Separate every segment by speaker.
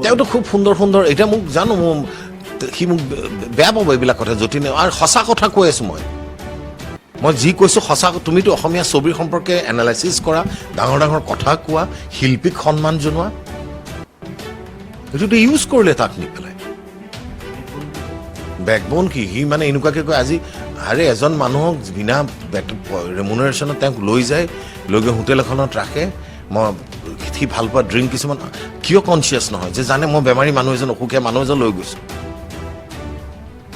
Speaker 1: তেওঁতো খুব সুন্দৰ সুন্দৰ। এতিয়া মোক জানো, মোৰ সি মোক বেয়া পাব এইবিলাক কথা যতীনে। আৰু সঁচা কথা কৈ আছোঁ মই, মই যি কৈছোঁ সঁচা। তুমিতো অসমীয়া ছবিৰ সম্পৰ্কে এনালাইচিছ কৰা, ডাঙৰ ডাঙৰ কথা কোৱা, শিল্পীক সন্মান জনোৱা, এইটোতো ইউজ কৰিলে তাক নি পেলাই। বেকবন কি সি মানে এনেকুৱাকে কয় আজি। আৰে, এজন মানুহক বিনা ৰেমুনাৰেশ্যনত তেওঁক লৈ যায়, লৈ গৈ হোটেল এখনত ৰাখে। মই সি ভাল পোৱা ড্ৰিংক কিছুমান, কিয় কনচিয়াছ নহয় যে জানে মই বেমাৰী মানুহ এজন, অসুখীয়া মানুহ এজন লৈ গৈছোঁ।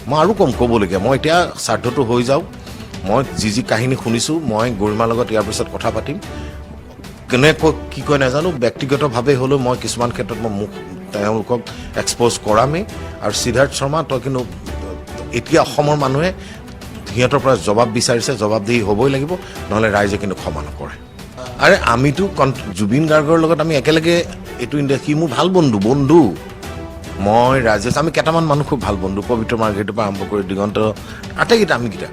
Speaker 1: মই আৰু কম ক'বলগীয়া, মই এতিয়া শ্ৰাদ্ধটো হৈ যাওক, মই যি যি কাহিনী শুনিছোঁ, মই গৰিমাৰ লগত ইয়াৰ পিছত কথা পাতিম। কেনেকৈ কি কয় নাজানো, ব্যক্তিগতভাৱে হ'লেও মই কিছুমান ক্ষেত্ৰত মই মুখ তেওঁলোকক এক্সপ'জ কৰামেই। আৰু সিদ্ধাৰ্থ শৰ্মা, তই কিন্তু এতিয়া অসমৰ মানুহে সিহঁতৰ পৰা জবাব বিচাৰিছে, জবাবদিহি হ'বই লাগিব, নহ'লে ৰাইজে কিন্তু ক্ষমা নকৰে। আৰে, আমিতো জুবিন গাৰ্গৰ লগত আমি একেলগে এইটো ইণ্ডাষ্ট্ৰী, সি মোৰ ভাল বন্ধু। বন্ধু মই, ৰাজেশ, আমি কেইটামান মানুহ খুব ভাল বন্ধু, পবিত্ৰ মাৰ্ঘেৰিটাৰ পৰা আৰম্ভ কৰি দিগন্ত, আটাইকেইটা আমিকেইটা।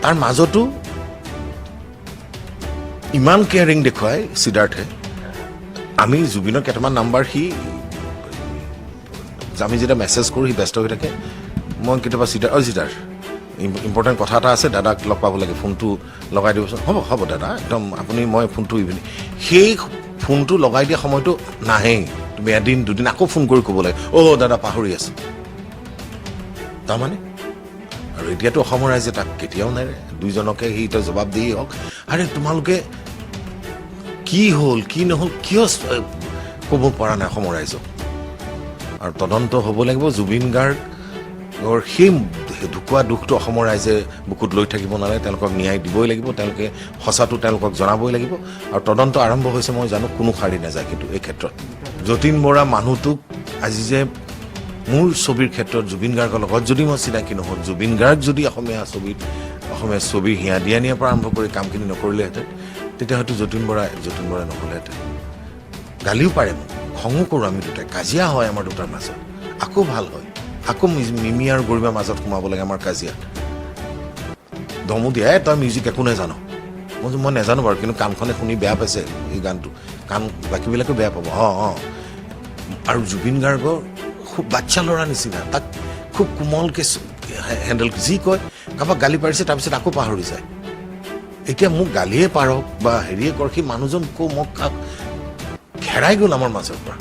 Speaker 1: তাৰ মাজতো ইমান কেয়াৰিং দেখুৱাই সিদ্ধাৰ্থে। আমি জুবিনৰ কেইটামান নাম্বাৰ সি, আমি যেতিয়া মেছেজ কৰোঁ, সি ব্যস্ত হৈ থাকে। মই কেতিয়াবা সিদ্ধাৰ্থ, অ সিদ্ধাৰ্থ, ইম্পৰ্টেণ্ট কথা এটা আছে, দাদাক লগ পাব লাগে, ফোনটো লগাই দিবচোন। হ'ব হ'ব দাদা, একদম আপুনি, মই ফোনটো ইভিনিং। সেই ফোনটো লগাই দিয়া সময়টো নাহেই। তুমি এদিন দুদিন আকৌ ফোন কৰি ক'ব লাগে, অ' দাদা, পাহৰি আছোঁ। তাৰমানে আৰু এতিয়াতো অসমৰ ৰাইজে তাক কেতিয়াও নেৰে। দুইজনকে সি এতিয়া জবাব দিয়ে হওক। আৰে, তোমালোকে কি হ'ল কি নহ'ল কিয় ক'ব পৰা নাই অসমৰ ৰাইজক? আৰু তদন্ত হ'ব লাগিব। জুবিন গাৰ্গৰ সেই ঢুকুৱা দুখটো অসমৰ ৰাইজে বুকুত লৈ থাকিব নালাগে। তেওঁলোকক ন্যায় দিবই লাগিব, তেওঁলোকে সঁচাটো তেওঁলোকক জনাবই লাগিব। আৰু তদন্ত আৰম্ভ হৈছে, মই জানো কোনো সাৰি নাযায়। কিন্তু এই ক্ষেত্ৰত যতীন বৰা মানুহটোক আজি যে মোৰ ছবিৰ ক্ষেত্ৰত জুবিন গাৰ্গৰ লগত যদি মই চিনাকি নহ'ল, জুবিন গাৰ্গ যদি অসমীয়া ছবিত, অসমীয়া ছবিৰ হিয়া দিয়া নিয়াৰ পৰা আৰম্ভ কৰি কামখিনি নকৰিলেহেঁতেন, তেতিয়া হয়তো যতীন বৰা যতীন বৰা নহ'লেহেঁতেন। গালিও পাৰে মোক, খঙো কৰোঁ আমি দুটাই, কাজিয়া হয় আমাৰ দুটাৰ মাজত, আকৌ ভাল হয়। আকৌ মিমি আৰু গৰিমাৰ মাজত সোমাব লাগে আমাৰ কাজিয়াত। দমো দিয়ে, "এই, তই মিউজিক একো নাজান।" মই কৈছোঁ, মই নাজানো বাৰু, কিন্তু কাণখনে শুনি বেয়া পাইছে এই গানটো, কাণ বাকীবিলাকেও বেয়া পাব। অঁ অঁ আৰু জুবিন গাৰ্গৰ খুব বাচ্ছা ল'ৰা নিচিনা, তাক খুব কোমলকৈ হেণ্ডেল। যি কয়, কাৰোবাক গালি পাৰিছে, তাৰপিছত আকৌ পাহৰি যায়। এতিয়া মোক গালিয়ে পাৰক বা হেৰিয়ে কৰক, সেই মানুহজন কৌ মোক হেৰাই গ'ল আমাৰ মাজৰ পৰা।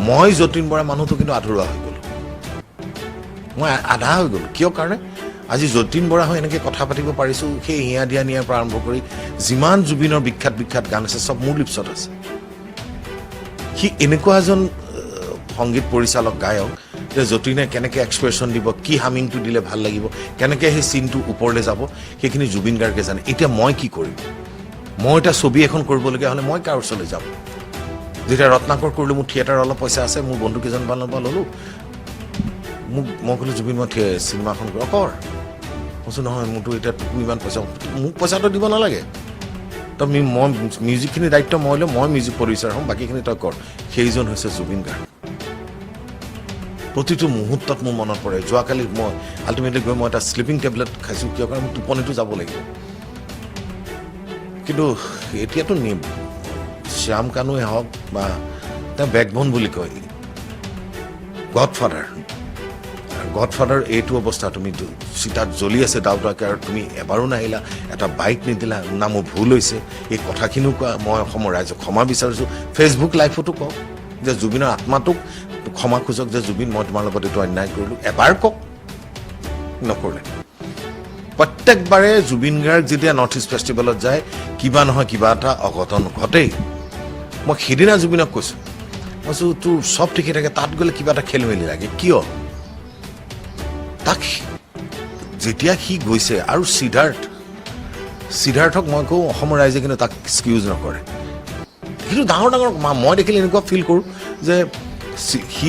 Speaker 1: মই যতীন বৰা মানুহটো কিন্তু আধৰুৱা হৈ গ'লো, মই আধা হৈ গ'লো। কিয় কাৰণে আজি যতীন বৰা হৈ এনেকৈ কথা পাতিব পাৰিছোঁ? সেই হিয়া দিয়া নিয়াৰ পৰা আৰম্ভ কৰি যিমান জুবিনৰ বিখ্যাত বিখ্যাত গান আছে, চব মোৰ লিপছত আছে। সি এনেকুৱা এজন সংগীত পৰিচালক, গায়ক যে যতীনে কেনেকৈ এক্সপ্ৰেছন দিব, কি হামিংটো দিলে ভাল লাগিব, কেনেকৈ সেই চিনটো ওপৰলৈ যাব, সেইখিনি জুবিন গাৰ্গে জানে। এতিয়া মই কি কৰিম? মই এতিয়া ছবি এখন কৰিবলগীয়া হ'লে মই কাৰ ওচৰলৈ যাম? যেতিয়া ৰত্নাকৰ কৰিলোঁ, মোৰ থিয়েটাৰ অলপ পইচা আছে, মোৰ বন্ধু কেইজনমানৰ পৰা ল'লোঁ। মোক মই ক'লোঁ, জুবিন, মই চিনেমাখন কৰ। কৰ। কৈছোঁ, নহয়, মোৰতো এতিয়া তোকো ইমান পইচা, মোক পইচাটো দিব নালাগে, তই মই মিউজিকখিনি দায়িত্ব মই ল'ম, মই মিউজিক প্ৰডিউচাৰ হ'ম, বাকীখিনি তই কৰ। সেইজন হৈছে জুবিন গাৰ্গ। প্ৰতিটো মুহূৰ্তত মোৰ মনত পৰে। যোৱাকালি মই আল্টিমেটলি গৈ মই এটা শ্লিপিং টেবলেট খাইছোঁ। কিয় কাৰণ মোৰ টোপনিটো যাব লাগিব। কিন্তু এতিয়াতো শ্যাম কানুৱে হওক বা তেওঁ বেকবন বুলি কয়, গডফাদাৰ, গডফাদাৰ। এইটো অৱস্থা, তুমি চিতাত জ্বলি আছে দাউদাকে আৰু তুমি এবাৰো নাহিলা, এটা বাইক নিদিলা না। মোৰ ভুল হৈছে, এই কথাখিনিও কোৱা, মই অসমৰ ৰাইজক ক্ষমা বিচাৰিছোঁ। ফেচবুক লাইফতো কওক যে জুবিনৰ আত্মাটোক ক্ষমা খোজক যে জুবিন, মই তোমাৰ লগত এইটো অন্যায় কৰিলোঁ, এবাৰ কওক। নকৰিলে। প্ৰত্যেকবাৰে জুবিন গাৰ্গ যেতিয়া নৰ্থ ইষ্ট ফেষ্টিভেলত যায়, কিবা নহয় কিবা এটা অঘটন ঘটেই। মই সিদিনা জুবিনক কৈছোঁ, মই কৈছোঁ, তোৰ চব ঠিকে থাকে, তাত গ'লে কিবা এটা খেলি মেলি লাগে কিয়? তাক যেতিয়া সি গৈছে আৰু সিদ্ধাৰ্থ, সিদ্ধাৰ্থক মই কওঁ, অসমৰ ৰাইজে কিন্তু তাক এক্সকিউজ নকৰে। কিন্তু ডাঙৰ ডাঙৰ মই দেখিলে এনেকুৱা ফিল কৰোঁ যে সি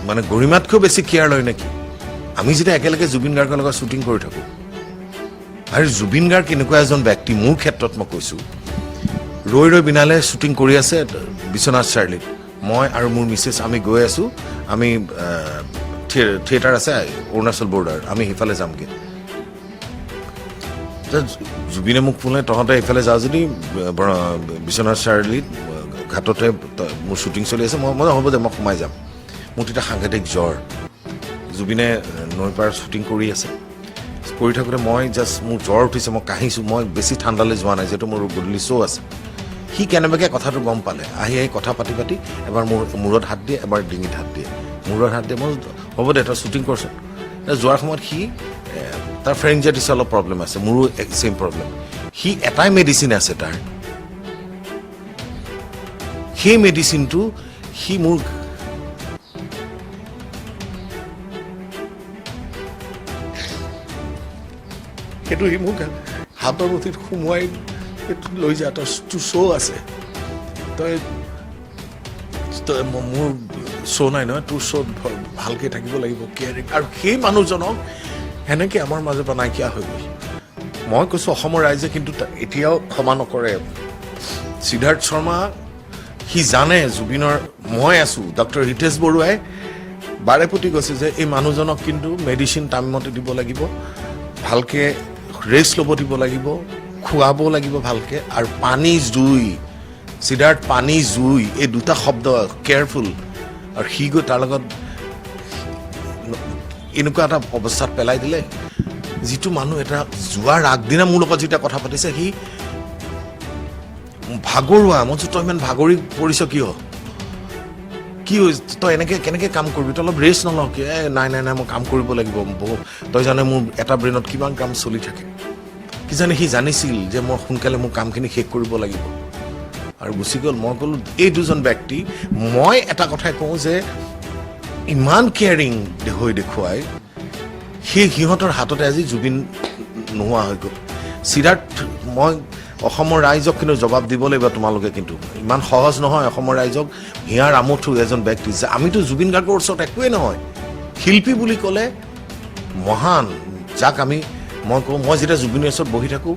Speaker 1: মানে গৰিমাতকৈও বেছি কেয়াৰ লয় নেকি, আমি যেতিয়া একেলগে জুবিন গাৰ্গৰ লগত শ্বুটিং কৰি থাকোঁ। আৰু জুবিন গাৰ্গ এনেকুৱা এজন ব্যক্তি, মোৰ ক্ষেত্ৰত মই কৈছোঁ, ৰৈ ৰৈ বিনালে শ্বুটিং কৰি আছে বিশ্বনাথ চাৰিআলিত। মই আৰু মোৰ মিছেছ আমি গৈ আছোঁ, আমি থিয়েটাৰ আছে অৰুণাচল বৰ্ডাৰ, আমি সেইফালে যামগৈ। জুবিনে মোক ক'লে, তহঁতে এইফালে যাওঁ যদি বিশ্বনাথ চাৰিআলিত ঘাটতে মোৰ শ্বুটিং চলি আছে। মই মই হ'ব দে, মই সোমাই যাম। মোৰ তেতিয়া সাংঘাতিক জ্বৰ। জুবিনে নৈ পাৰত শ্বুটিং কৰি আছে। কৰি থাকোঁতে মই জাষ্ট মোৰ জ্বৰ উঠিছে, মই কাহিছোঁ। মই বেছি ঠাণ্ডালৈ যোৱা নাই, যিহেতু মোৰ গধূলি শ্ব' আছে। সি কেনেবাকৈ কথাটো গম পালে। আহি আহি কথা পাতি পাতি এবাৰ মোৰ মূৰত হাত দিয়ে, এবাৰ ডিঙিত হাত দিয়ে, মূৰত হাত দিয়ে। মই হ'ব দে, তই শ্বুটিং কৰচোন। যোৱাৰ সময়ত সি তাৰ ফেৰিঞ্জাইটিছ অলপ প্ৰব্লেম আছে, মোৰো ছেইম প্ৰব্লেম। সি এটাই মেডিচিন আছে তাৰ, সেই মেডিচিনটো সি মোৰ সেইটো সি মোক হাতৰ মুঠিত সোমোৱাই সেইটো লৈ যা, তই তোৰ শ্ব' আছে, তই তই মোৰ শ্ব' নাই নহয়, তোৰ শ্ব' ভালকৈ থাকিব লাগিব, কেয়াৰিং। আৰু সেই মানুহজনক সেনেকৈ আমাৰ মাজৰ পৰা নাইকিয়া হৈ গ'ল। মই কৈছোঁ, অসমৰ ৰাইজে কিন্তু এতিয়াও ক্ষমা নকৰে। সিদ্ধাৰ্থ শৰ্মা সি জানে জুবিনৰ মই আছোঁ। ডক্টৰ হিতেশ বৰুৱাই বাৰে প্ৰতি কৈছে যে এই মানুহজনক কিন্তু মেডিচিন টাইমমতে দিব লাগিব, ভালকৈ ৰেষ্ট ল'ব দিব লাগিব, খুৱাব লাগিব ভালকৈ, আৰু পানী জুই, সিদ্ধাৰ্থ পানী জুই, এই দুটা শব্দ কেয়াৰফুল। আৰু সি গৈ তাৰ লগত এনেকুৱা এটা অৱস্থাত পেলাই দিলে, যিটো মানুহ এটা যোৱাৰ আগদিনা মোৰ লগত যেতিয়া কথা পাতিছে, সি ভাগৰুৱা। মই কৈছোঁ, তই ইমান ভাগৰি পৰিছ কিয়, কি হৈছে, তই এনেকৈ কেনেকৈ কাম কৰিবি, তই অলপ ৰেষ্ট নলওঁ কিয়? এই নাই নাই নাই, মই কাম কৰিব লাগিব বহুত, তই জানে মোৰ এটা ব্ৰেইনত কিমান কাম চলি থাকে। কিজানি সি জানিছিল যে মই সোনকালে মোৰ কামখিনি শেষ কৰিব লাগিব, আৰু গুচি গ'ল। মই ক'লোঁ, এই দুজন ব্যক্তি, মই এটা কথাই কওঁ যে ইমান কেয়াৰিং হৈ দেখুৱাই সেই সিহঁতৰ হাততে আজি জুবিন নোহোৱা হৈ গ'ল। সিদ্ধাৰ্থ, মই অসমৰ ৰাইজক কিন্তু জবাব দিব লাগিব তোমালোকে, কিন্তু ইমান সহজ নহয়। অসমৰ ৰাইজক হিয়াৰ আমঠু এজন ব্যক্তি যে আমিতো জুবিন গাৰ্গৰ ওচৰত একোৱেই নহয়। শিল্পী বুলি ক'লে মহান, যাক আমি মই কওঁ, মই যেতিয়া জুবিনৰ ওচৰত বহি থাকোঁ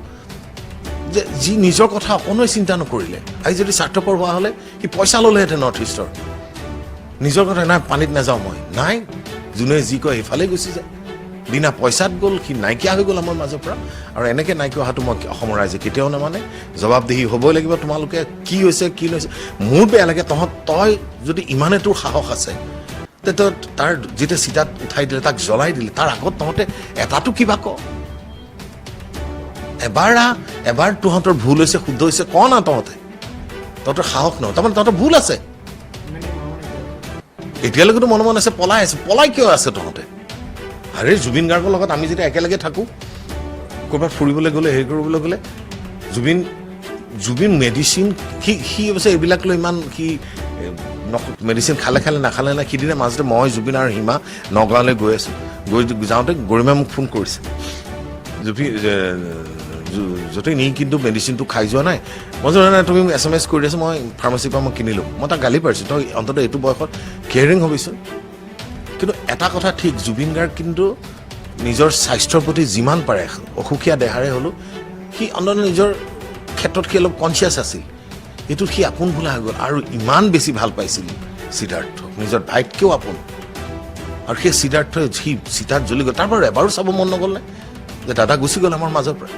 Speaker 1: যে যি নিজৰ কথা অকণো চিন্তা নকৰিলে, আজি যদি স্বাৰ্থপৰ হোৱা হ'লে সি পইচা ল'লেহেঁতেন নৰ্থ ইষ্টৰ, নিজৰ কথা নাই, পানীত নাযাওঁ মই, নাই, যোনে যি কয় সেইফালে গুচি যায়। বিনা পইচাত গ'ল, সি নাইকিয়া হৈ গ'ল আমাৰ মাজৰ পৰা। আৰু এনেকৈ নাইকিয়া হোৱাটো মই অসমৰ ৰাইজে কেতিয়াও নামানে। জবাবদিহি হ'বই লাগিব তোমালোকে, কি হৈছে কি নহৈছে। মোৰ বেয়া লাগে, তই যদি ইমানে তোৰ সাহস আছে, তে তই তাৰ যেতিয়া চিতাত উঠাই দিলে, তাক জ্বলাই দিলে, তাৰ আগত তহঁতে এটাতো কিবা ক, এবাৰ আহ, এবাৰ তহঁতৰ ভুল হৈছে, শুদ্ধ হৈছে ক না। তহঁতৰ সাহস নহয়, তাৰমানে তহঁতৰ ভুল আছে। এতিয়ালৈকেতো মনে মনে আছে, পলাই আছে। পলাই কিয় আছে তহঁতে? আৰে জুবিন গাৰ্গৰ লগত আমি যেতিয়া একেলগে থাকোঁ, ক'ৰবাত ফুৰিবলৈ গ'লে, হেৰি কৰিবলৈ গ'লে, জুবিন জুবিন মেডিচিন সি সি অৱশ্যে এইবিলাক লৈ ইমান সি মেডিচিন খালে খালে, নাখালে নাই। সিদিনা মাজতে মই, জুবিন আৰু হিমা নগাঁৱলৈ গৈ আছোঁ। গৈ যাওঁতে গৰিমাই মোক ফোন কৰিছে, জুবি য'তে নি কিন্তু মেডিচিনটো খাই যোৱা নাই। মই যোৱা নাই, তুমি মোক SMS কৰি আছা, মই ফাৰ্মাচীৰ পৰা মই কিনিলোঁ। মই তাক গালি পাৰিছোঁ, তই অন্ততঃ এইটো বয়সত কেয়াৰিং হ'বিচোন। কিন্তু এটা কথা ঠিক, জুবিন গাৰ্গ কিন্তু নিজৰ স্বাস্থ্যৰ প্ৰতি যিমান পাৰে, অসুখীয়া দেহাৰে হ'লেও সি অন্ততঃ নিজৰ ক্ষেত্ৰত সি অলপ কনচিয়াছ আছিল। এইটোত সি আপোন ভোলা হৈ গ'ল, আৰু ইমান বেছি ভাল পাইছিল সিদ্ধাৰ্থক, নিজৰ ভাইতকৈও আপোন। আৰু সেই সিদ্ধাৰ্থই সি চিতাত জ্বলি গ'ল, তাৰ পৰা এবাৰো চাব মন নগ'ল নে যে দাদা গুচি গ'ল আমাৰ মাজৰ পৰা।